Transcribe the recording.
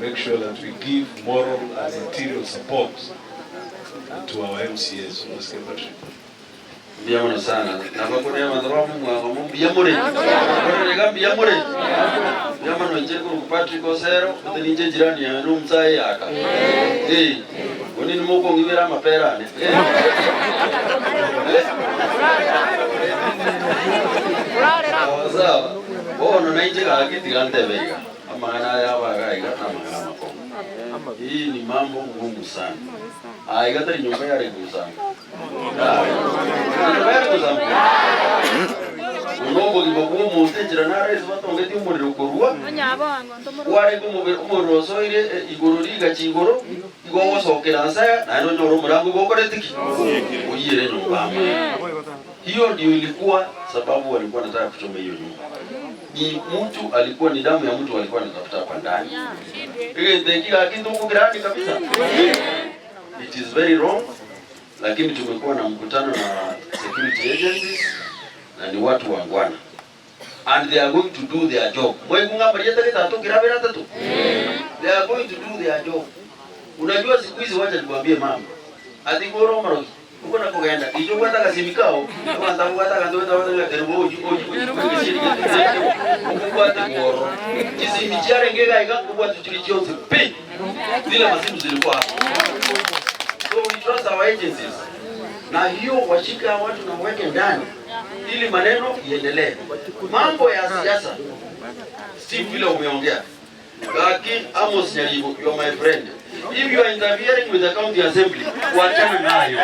make sure that we give moral and material support to our MCAs. Unasikia, Patrick? Mbuya mono sana. Nabakore abanto ba momwabo mo mbuya more. Korerega mbuya more. Mbuya mono inche nkoruku Patrick Osero, gose ninche ejirani yaye na omusae yaka. Eh, bono inwe mokong'ibera amapera ane. Eh. Sawa sawa. Bono nainche gaki tiga ntebe iga. Amang'ana aya aba iga iga namang'ana amakong'u. Hii ni mambo ngumu sana. Aa iga tari nyomba yare gosamba. Nyomba yare gosamba. Bono obogima bw'omonto enchera naro ase batongetie omorero korwa kwarenge omobere omorero osoire igoro rigacha igoro igo ogosokera nse naende onyore omorango igo okorete ki? Oyiere nyomba amo. Hiyo ndio ilikuwa sababu walikuwa wanataka kuchoma hiyo nyumba. Ni mtu alikuwa ni damu ya mtu walikuwa wanatafuta hapa ndani. Egento eki gaki ntokokirani kabisa. It is very wrong, lakini tumekuwa na mkutano na security agencies na ni watu wangwana and they are going to do their job. Mwaigwa ng'a amarieta gete atokire abere atato? They are going to do their job. Unajua siku hizi wacha nikwambie mama. Ati igoro omorogi okona kogenda inche obwate agasimi kao abanto abwo obwate aganto gete abate ng'a kerubo ochi ochi ochi gesieri gete okobwate bwororo. Chisimi chiarenge iga iga nkobwate chiri chionsi pi. Zile masimu zilikuwa hapo. So we trust our agencies. Na hiyo washike hao watu na waweke ndani ili maneno iendelee. Mambo ya siasa Steve, vile umeongea Gaki Amos Nyaribo, you are my friend. If you are interfering with the county assembly, wachana nayo.